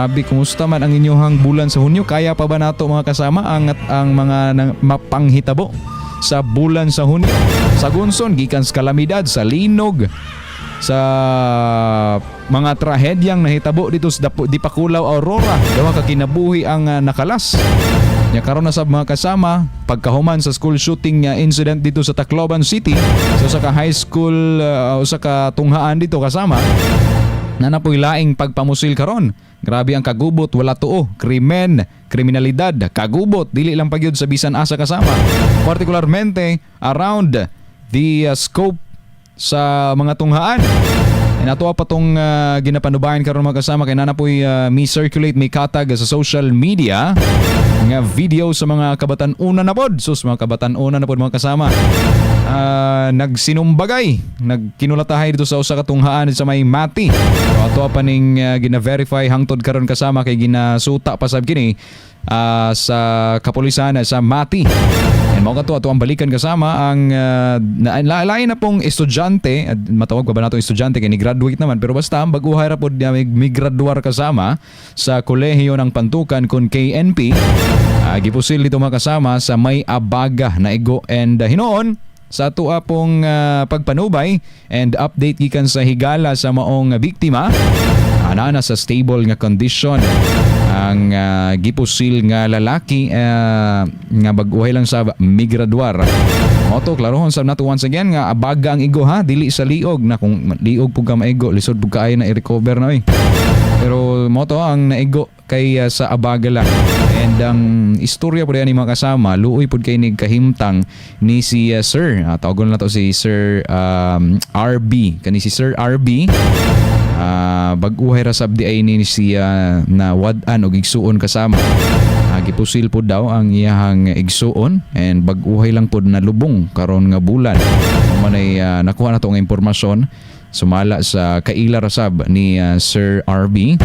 Abi, kumusta man ang inyong bulan sa Hunyo? Kaya pa ba nato, mga kasama, ang mga mapanghitabo sa bulan sa Hunyo? Sa gunson, gikan sa kalamidad, sa linog, sa mga trahedyang nahitabo dito sa Dipaculao, Aurora. Duha ka kinabuhi ang nakalas. Nya karon na sab, mga kasama, pagkahuman sa school shooting nga incident dito sa Tacloban City, sa usa ka high school, usa ka tunghaan dito, kasama, na napoy laing pagpamusil karon. Grabe ang kagubot, wala tuo, krimen, kriminalidad, kagubot, dili lang pagyud sa bisan asa, kasama. Particularmente around the scope sa mga tunghaan. And ato pa tong ginapanubayan karon, mga kasama, kay naa poy mi circulate, mi katag sa social media nga video sa mga kabatan-una na pod. Sus, mga kabatan-una na pod, mga kasama. Nagsinumbagay, nagkinulatahay dito sa usa ka tunghaan sa may Mati. So, ato pa ning gina-verify hangtod karon, kasama, kay ginasuta pa sab kini sa kapulisan sa Mati. And mao kato ato ang balikan, kasama, ang lain na pong estudyante at matawag pa ba nato estudyante kay ni graduate naman, pero basta ang bag-uhay ra pod niya mi graduar, kasama, sa Kolehiyo ng Pantukan kun KNP. Gipusil dito, mga kasama, sa may Abaga na igo and hinuon sa ato pong pagpanubay and update gikan sa higala sa maong biktima, ana na sa stable nga condition ang gipusil nga lalaki nga bag-uhay lang sa migraduar. Mao to, klarohon sa nato once again nga abaga ang igo ha, dili sa liog na. Kung liog pug ka maigo, lisod pug kaayo na i-recover na oy. Pero mao to ang naigo kay sa abaga lang. And ang istorya po ni, mga kasama, luoy pud kay ni kahimtang ni si Sir. Tawagon na to si Sir RB. Kani si Sir RB, bag-uhay ra sab di ay ni siya na wad-an og igsuon, kasama. Gipusil pod daw ang iyahang igsuon and bag-uhay lang pod na lubong karon nga bulan. Man ay nakuha na to nga impormasyon sumala sa kaila ra sab ni Sir RB.